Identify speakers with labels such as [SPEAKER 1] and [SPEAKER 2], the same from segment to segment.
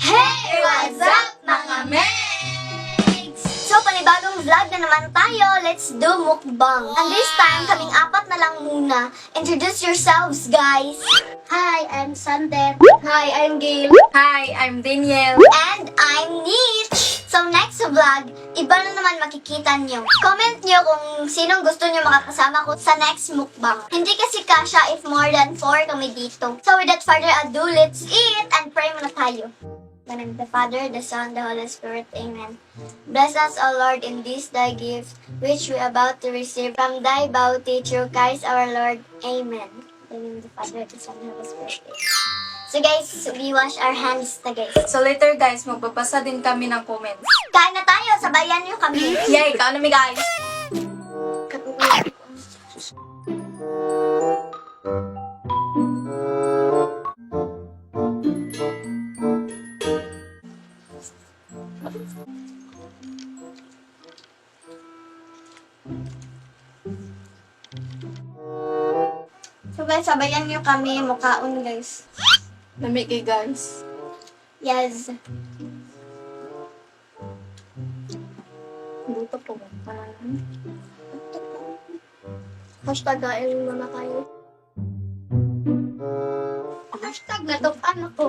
[SPEAKER 1] Hey! What's up, mga mates? So, panibagong vlog na naman tayo. Let's do mukbang. And this time, kaming apat na lang muna. Introduce yourselves, guys.
[SPEAKER 2] Hi, I'm Sander.
[SPEAKER 1] Hi, I'm Gail.
[SPEAKER 3] Hi, I'm Danielle.
[SPEAKER 1] And I'm Nietzsche. So, next vlog, iba na naman makikita nyo. Comment nyo kung sinong gusto nyo makakasama ko sa next mukbang. Hindi kasi kasha if more than 4 kami dito. So, without further ado, let's eat and pray muna tayo. In the name of the Father, the Son, the Holy Spirit. Amen. Bless us, O Lord, in this thy gift, which we are about to receive from thy bounty through Christ our Lord. Amen. In the name of the Father, the Son, the Holy Spirit. Amen. So guys, we wash our hands na, guys.
[SPEAKER 3] So later, guys, magbabasa din kami ng comments.
[SPEAKER 1] Kain na tayo, sabayan niyo kami.
[SPEAKER 3] Yay, kaon na mi, guys!
[SPEAKER 1] So guys, sabayan niyo kami mukaon, guys.
[SPEAKER 3] Lami kay guys.
[SPEAKER 1] Yes.
[SPEAKER 3] Luto po.
[SPEAKER 2] #KainMunaTayo. #Natukan ako.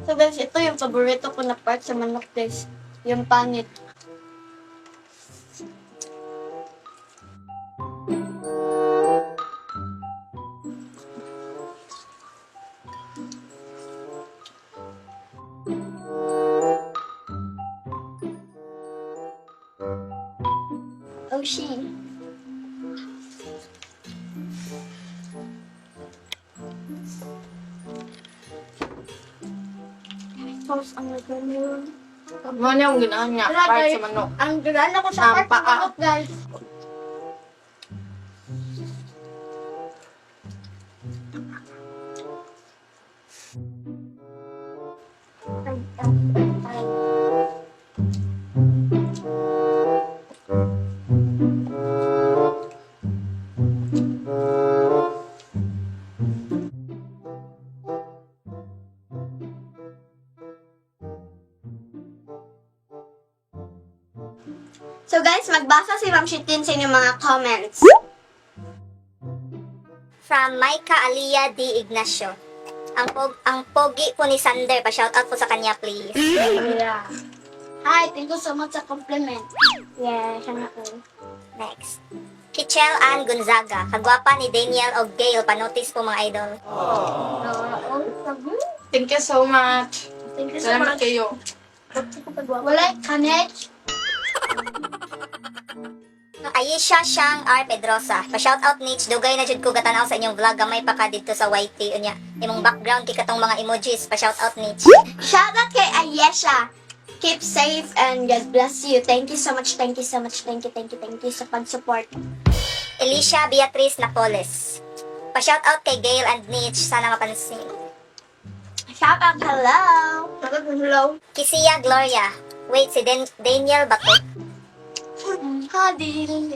[SPEAKER 1] So guys, ito yung paborito ko na part sa manok, guys. Yung panit. Oh, she.
[SPEAKER 2] Sauce ang nagano.
[SPEAKER 3] Ano niya ang ginahan niya?
[SPEAKER 2] Wala,
[SPEAKER 3] Part
[SPEAKER 2] guys.
[SPEAKER 3] sa manok.
[SPEAKER 2] Ang gana ko sa
[SPEAKER 3] Ang
[SPEAKER 2] part ng
[SPEAKER 3] paa.
[SPEAKER 2] manok, guys.
[SPEAKER 1] So guys, magbasa si Ma'am Shitin sa inyong mga comments.
[SPEAKER 4] From Micah Aliyah D. Ignacio. Ang pogi po ni Sander, pa-shoutout po sa kanya, please.
[SPEAKER 2] Yeah. Hi, thank you so much sa compliment.
[SPEAKER 1] Yeah, siya nga po.
[SPEAKER 4] Next. Kichel Ann Gonzaga, kagwapa ni Daniel og Gail, pa-notice po, mga idol.
[SPEAKER 2] Oh,
[SPEAKER 3] Thank you so much.
[SPEAKER 2] Thank you so
[SPEAKER 3] Salamat
[SPEAKER 2] much.
[SPEAKER 3] kayo.
[SPEAKER 2] Wala, kanet.
[SPEAKER 4] Ayesha Shang R. Pedrosa, pa-shoutout Nich, dugay na jud ko gatanaw sa inyong vlog, gamay pa ka dito sa YT unya. Imong background kay katong mga emojis, pa-shoutout Nich.
[SPEAKER 1] Shout out kay Ayesha. Keep safe and God bless you. Thank you so much, thank you so much, thank you, thank you, thank you sa pag-support.
[SPEAKER 4] Alicia Beatrice Napoles. Pa-shoutout kay Gail and Nich, sana mapansin.
[SPEAKER 1] Shout out, hello!
[SPEAKER 2] Hello.
[SPEAKER 4] Kisia Gloria. Wait, si Daniel ba to?
[SPEAKER 1] Hadil.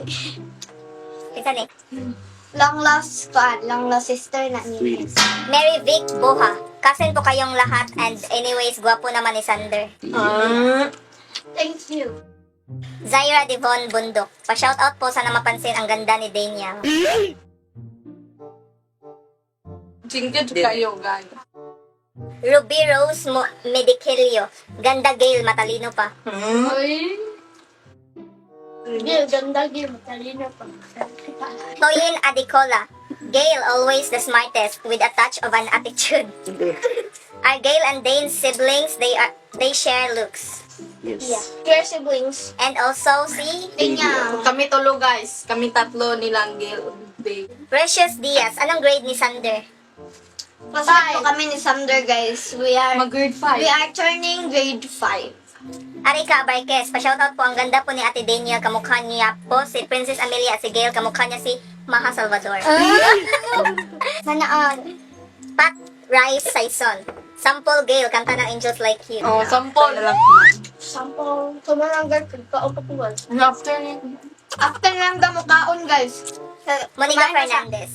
[SPEAKER 4] Kinsa ni?
[SPEAKER 1] Long lost squad, long lost sister na ni.
[SPEAKER 4] Mary Vic Boha. Cousin po kayong lahat and anyways, gwapo naman ni Sander.
[SPEAKER 3] Ah,
[SPEAKER 2] Thank you.
[SPEAKER 4] Zaira Devon Bundok. Pa-shoutout po, sana mapansin ang ganda ni Daniel.
[SPEAKER 3] Thank you kayo, guys.
[SPEAKER 4] Ruby Rose Medicilio. Ganda Gail, matalino pa.
[SPEAKER 3] Ay.
[SPEAKER 2] Gil, ganda Gil. Matalino pa.
[SPEAKER 4] Toyin Adicola. Gail, always the smartest with a touch of an attitude. Are Gail and Dane's siblings? They share looks.
[SPEAKER 5] Yes.
[SPEAKER 1] Yeah.
[SPEAKER 2] Your siblings.
[SPEAKER 4] And also si
[SPEAKER 1] Daniel.
[SPEAKER 3] Kami tulo, guys. Kami tatlo nilang Gail ug Dave.
[SPEAKER 4] Precious Diaz. Anong grade ni Sander?
[SPEAKER 1] Classmate po kami ni Sander, guys. We are
[SPEAKER 3] Mag grade 5.
[SPEAKER 1] we are turning grade 5.
[SPEAKER 4] Arika Barquez, pa-shoutout po, ang ganda po ni Ate Daniel, kamukha niya po si Princess Amelia at si Gail, kamukha niya si Maha Salvador.
[SPEAKER 1] Manaon.
[SPEAKER 4] Pat Rice Saison. Sample Gail, kanta ng Angels Like You.
[SPEAKER 3] Oh, sample.
[SPEAKER 2] Sample. Tumaranggal ka o kapuwal.
[SPEAKER 3] Ano after ni?
[SPEAKER 1] After lang daw mukaon, guys.
[SPEAKER 4] Monica
[SPEAKER 1] Kumain na siya.
[SPEAKER 4] Fernandez.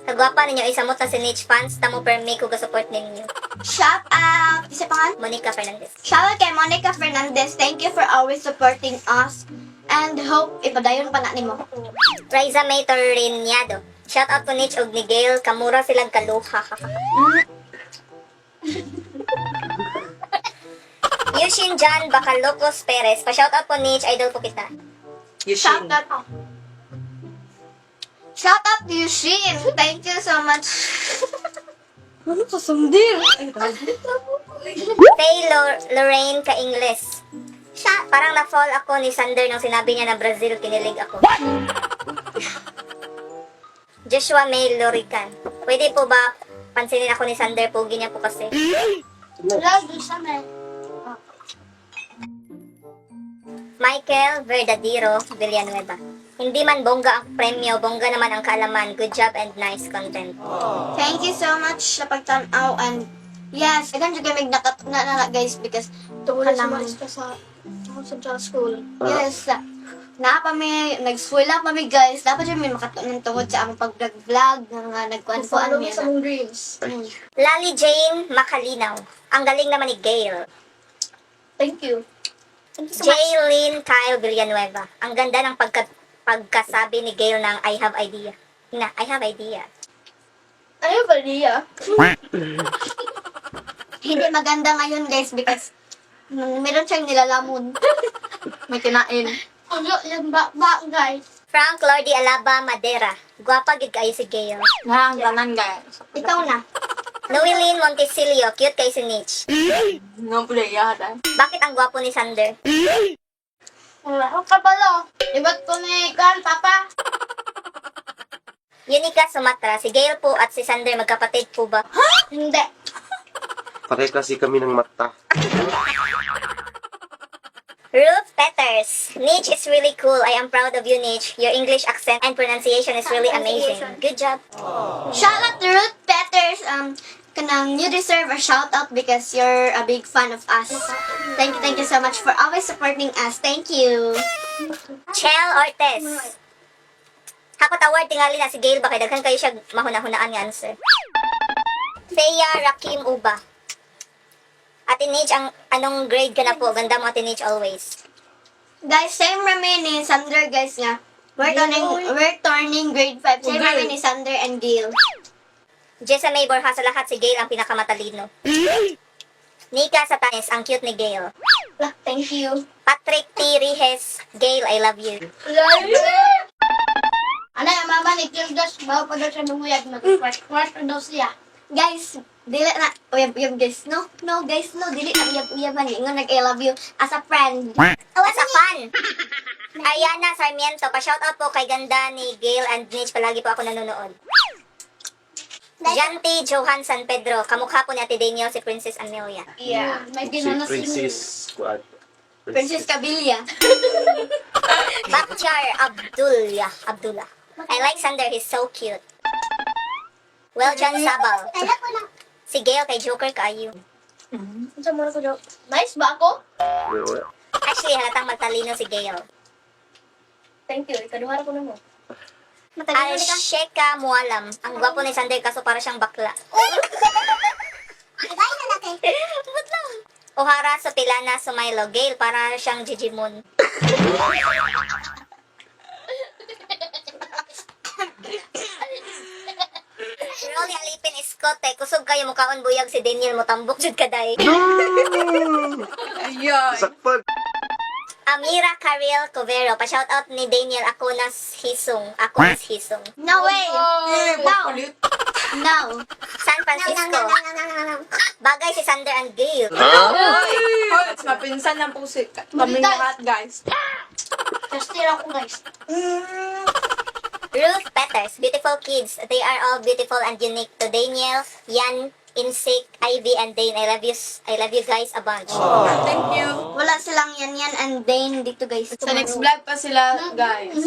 [SPEAKER 4] Kagwapa ninyo, isamot na si Niche fans, tamo permi ko ga-support ninyo.
[SPEAKER 1] Shout out! Isa pa nga?
[SPEAKER 4] Monica Fernandez.
[SPEAKER 1] Shout out kay Monica Fernandez. Thank you for always supporting us. And hope ipadayon pa na nimo.
[SPEAKER 4] Riza May Torreniado. Shout out to Niche og ni Gail, kamura silang kaluha. Yushin John Bacalocos Perez. Pa-shout out po Niche, idol po kita.
[SPEAKER 3] Yushin.
[SPEAKER 1] Shout out. Shout out to Yushin. Thank you so much.
[SPEAKER 3] Ano ka, sundir? Ay,
[SPEAKER 4] Faye Lorraine Ka-Ingles. Siya, parang na-fall ako ni Sander nung sinabi niya na Brazil, kinilig ako. Joshua May Lorican. Pwede po ba pansinin ako ni Sander? Pogi niya po kasi.
[SPEAKER 2] Lagi sa may.
[SPEAKER 4] Michael Verdadiro Villanueva. Hindi man bongga ang premyo, bongga naman ang kaalaman. Good job and nice content.
[SPEAKER 1] Thank you so much sa pagtanaw and yes, daghan jud kami nakatuna na na guys because
[SPEAKER 2] Tungod sa
[SPEAKER 1] Kanang-
[SPEAKER 2] mga sa ako sa school.
[SPEAKER 1] yes, naa pa mi nag-school pa mi guys. Dapat jud mi makatunan tungod sa among pag-vlog nga nga nagkuan-kuan
[SPEAKER 2] Follow
[SPEAKER 1] mi.
[SPEAKER 2] me sa mong dreams.
[SPEAKER 4] Lali Jane Makalinaw. Ang galing naman ni Gail.
[SPEAKER 2] Thank you.
[SPEAKER 1] Thank you so much.
[SPEAKER 4] Jaylene Kyle Villanueva. Ang ganda ng pagkasabi ni Gail ng "I have idea." Na, "I have idea."
[SPEAKER 2] Ano ba niya?
[SPEAKER 1] Hindi maganda ngayon guys because meron siyang nilalamon.
[SPEAKER 3] May kinain.
[SPEAKER 2] Ano yung ba, ba guys?
[SPEAKER 4] Frank Lordi Alaba Madera. Gwapa gid kayo si Gail.
[SPEAKER 3] Nga ang tanan, guys.
[SPEAKER 1] Ikaw na.
[SPEAKER 4] Noeline Montesilio. Cute kay si Nietzsche.
[SPEAKER 3] No, play yata.
[SPEAKER 4] Bakit ang gwapo ni Sander?
[SPEAKER 2] Wala akong kabalo. Ibat ko ni Kan, Papa.
[SPEAKER 4] Unica Sumatra. Si Gail po at si Sander magkapatid po ba?
[SPEAKER 2] Hindi.
[SPEAKER 5] Pare kasi kami ng mata.
[SPEAKER 4] Ruth Peters. Nietzsche is really cool. I am proud of you, Nietzsche. Your English accent and pronunciation is really amazing. Good job.
[SPEAKER 1] Shout out to Ruth Peters. Kanang you deserve a shout out because you're a big fan of us. Thank you so much for always supporting us. Thank you.
[SPEAKER 4] Chel Ortez. Hakot award tingali na si Gail ba kay daghan kayo siya mahuna-hunaan nga answer. Thea Rakim Uba. Ate Nage, ang anong grade ka na po? Ganda mo, Ate Nage, always.
[SPEAKER 1] Guys, same remain ni Sander guys nga. We're turning grade 5. Same
[SPEAKER 3] Okay.
[SPEAKER 1] remain ni Sander and Gail.
[SPEAKER 4] Jessa May Borja, sa lahat si Gail ang pinakamatalino. Nika Satanes, ang cute ni Gail.
[SPEAKER 1] Lah, thank you.
[SPEAKER 4] Patrick T. Rihes, Gail, I love you.
[SPEAKER 2] Ano yung mama ni Kildas, bago pa daw siya nunguyag, nag-crush-crush daw siya.
[SPEAKER 1] Guys, dili na uyab-uyab guys. No, no guys, no, dili na uyab-uyaban. Ingon nag I love you as a friend.
[SPEAKER 4] As a fan. Ariana Sarmiento, pa-shoutout po kay ganda ni Gail and Mitch. Palagi po ako nanonood. Janti Johan San Pedro, kamukha po ni Ate Daniel si Princess Amelia.
[SPEAKER 2] Yeah. May
[SPEAKER 5] Si
[SPEAKER 2] ginanas
[SPEAKER 5] Princess Kuan.
[SPEAKER 1] Princess Cabilia.
[SPEAKER 4] Bakchar Abdullah. Abdullah. I like Sander, he's so cute. Well, John Sabal. Si Gail kay Joker kaayo.
[SPEAKER 2] Unsa mo na ko daw? Nice ba ako?
[SPEAKER 4] Actually, halatang matalino si Gail.
[SPEAKER 2] Thank you. Ikaduha ko na mo.
[SPEAKER 1] Matalino ni ka.
[SPEAKER 4] Alsheka Mualam. Ang gwapo ni Sander kaso para siyang bakla. Ohara Sopilana Sumaylo. Gail, para siyang Gigi Moon. Rolly Alipin Escote. Kusog kayo mukaon buyag si Daniel motambok jud kaday.
[SPEAKER 3] Ayun.
[SPEAKER 5] Sakpan.
[SPEAKER 4] Amira Karel Covero. Pa-shoutout ni Daniel Aconas Hisong. Aconas Hisong.
[SPEAKER 1] No way.
[SPEAKER 3] Eh,
[SPEAKER 1] No.
[SPEAKER 3] pakulit.
[SPEAKER 1] No.
[SPEAKER 4] San Francisco. Bagay si Sander and Gail.
[SPEAKER 3] Hoy, hoy, mapinsan ng pusit. Kami lahat, guys.
[SPEAKER 2] Testir ako guys.
[SPEAKER 4] Ruth Peters, beautiful kids. They are all beautiful and unique. To Daniel, Yan, Insik, Ivy, and Dane. I love you. I love you guys a bunch.
[SPEAKER 3] Thank you.
[SPEAKER 1] Wala silang yan yan and Dane dito guys.
[SPEAKER 3] Sa next vlog pa sila, guys.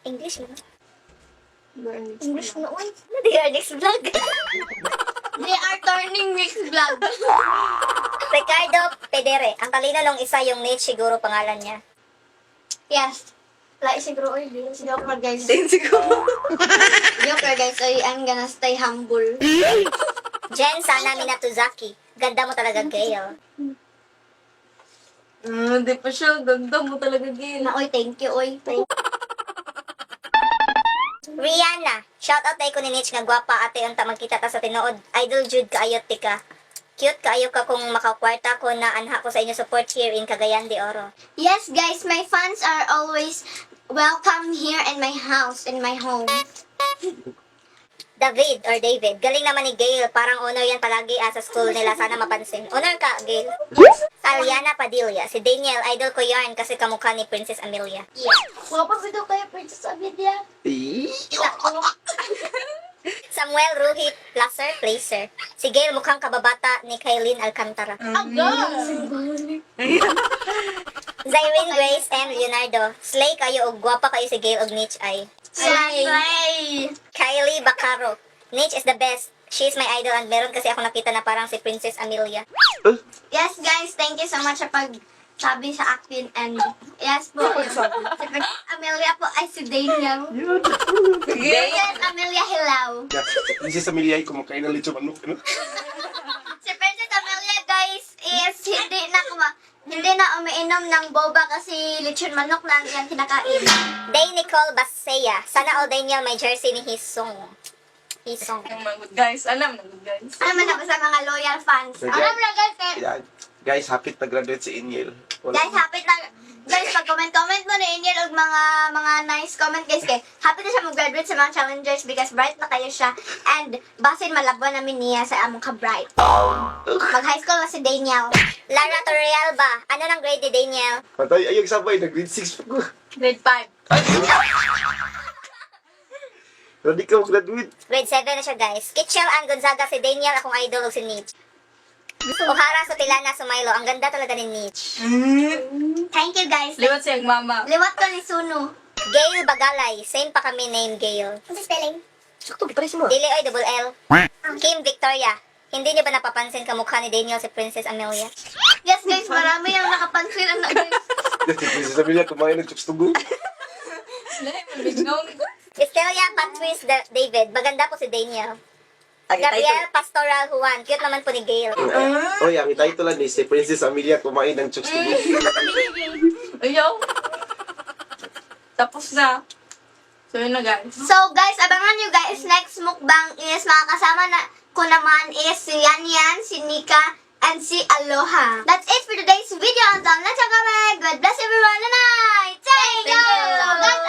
[SPEAKER 4] English mo.
[SPEAKER 1] English na oy.
[SPEAKER 4] They are next vlog.
[SPEAKER 1] They are turning next vlog.
[SPEAKER 4] Ricardo Pedere. Ang talino nung isa yung Nate siguro pangalan niya.
[SPEAKER 1] Yes. Lai siguro oy, Bill. Joke lang, guys.
[SPEAKER 3] 10 siguro.
[SPEAKER 1] Joke lang, guys. Oy, I'm gonna stay humble.
[SPEAKER 4] Jen Sana Minatuzaki. Ganda mo talaga, Gail.
[SPEAKER 3] Hindi pa siya. Ganda mo talaga, Gail.
[SPEAKER 1] Na, oy, thank you, oy. Thank
[SPEAKER 4] Rihanna. Shout out tayo ko ni Mitch nga gwapa ate unta magkita ta sa tinuod. Idol Jude kaayo tika. Cute kaayo ka kung makakwarta ko na anha ko sa inyo support here in Cagayan de Oro.
[SPEAKER 1] Yes, guys, my fans are always welcome here in my house, in my home.
[SPEAKER 4] David or David. Galing naman ni Gail. Parang honor yan palagi ah, sa school nila. Sana mapansin. Honor ka, Gail. Aliana Padilla. Si Daniel, idol ko yarn kasi kamukha ni Princess Amelia.
[SPEAKER 1] Yeah. Wapa daw kayo, Princess Amelia.
[SPEAKER 5] Eh,
[SPEAKER 4] Samuel Ruhi Placer, Placer. Si Gail mukhang kababata ni Kailin Alcantara.
[SPEAKER 2] Aga!
[SPEAKER 4] Zyrene Grace and Leonardo. Slay kayo og gwapa kayo si Gail og Mitch ay.
[SPEAKER 1] Slay!
[SPEAKER 4] Kylie Bacaro. Mitch is the best. She is my idol and meron kasi ako nakita na parang si Princess Amelia.
[SPEAKER 1] Yes, guys, thank you so much sa pag sabi sa akin and yes po. Si Princess Amelia po ay si Daniel.
[SPEAKER 5] Yun.
[SPEAKER 1] Princess Amelia, hello.
[SPEAKER 5] Princess Amelia ay kumakain ng lechon manok. Ano?
[SPEAKER 1] Si Princess Amelia, guys, is hindi na umiinom ng boba kasi lechon manok lang yan kinakain.
[SPEAKER 4] Day Nicole Basea. Sana all Daniel may jersey ni Hisong. Hisong.
[SPEAKER 3] Ang mga good guys. Alam na good guys.
[SPEAKER 1] Ano man ako sa mga loyal fans.
[SPEAKER 2] Alam na guys, eh.
[SPEAKER 5] Yan. Guys, hapit na graduate si Iniel. Wala.
[SPEAKER 1] Guys, hapit na guys, pag comment-comment mo na inyo og mga nice comment, guys, kay happy na siya mag-graduate sa mga challengers because bright na kayo siya and basin malabwan namin niya sa among ka-bright. Mag high school na si Daniel.
[SPEAKER 4] Lara Torrealba. Ano ng grade ni Daniel?
[SPEAKER 5] Patay, ay, yung sabay, nag-grade 6 pa ko.
[SPEAKER 3] Grade 5.
[SPEAKER 5] Ready ka mag-graduate.
[SPEAKER 4] Grade 7 na siya, guys. Kitchel Ann Gonzaga, si Daniel, akong idol, ug si Nietzsche. Uhara Sotilana Sumaylo. Ang ganda talaga ni Nietzsche.
[SPEAKER 1] Thank you, guys.
[SPEAKER 3] Liwat siyang mama.
[SPEAKER 1] Liwat ko ni Sunu.
[SPEAKER 4] Gail Bagalay. Same pa kami name, Gail.
[SPEAKER 1] Ano spelling?
[SPEAKER 4] Dili oy, double L. Kim Victoria. Hindi niyo ba napapansin kamukha ni Daniel si Princess Amelia?
[SPEAKER 1] Yes, guys, marami ang nakapansin ano, guys.
[SPEAKER 5] Si Princess Amelia kumain ng chips tugo.
[SPEAKER 3] Lahi, mabignong.
[SPEAKER 4] Estelia Patrice David. Maganda po si Daniel. Gabriel Pastoral Juan. Cute naman po ni Gail.
[SPEAKER 5] Oy, ang title lang ni si Princess Amelia kumain ng chicks tugo.
[SPEAKER 3] Ayaw. Tapos na. So yun na guys.
[SPEAKER 1] So guys, abangan nyo guys, next mukbang is makakasama na ko naman is si Yan Yan, si Nika, and si Aloha. That's it for today's video. Until next time, God bless everyone and I. Thank you! So guys,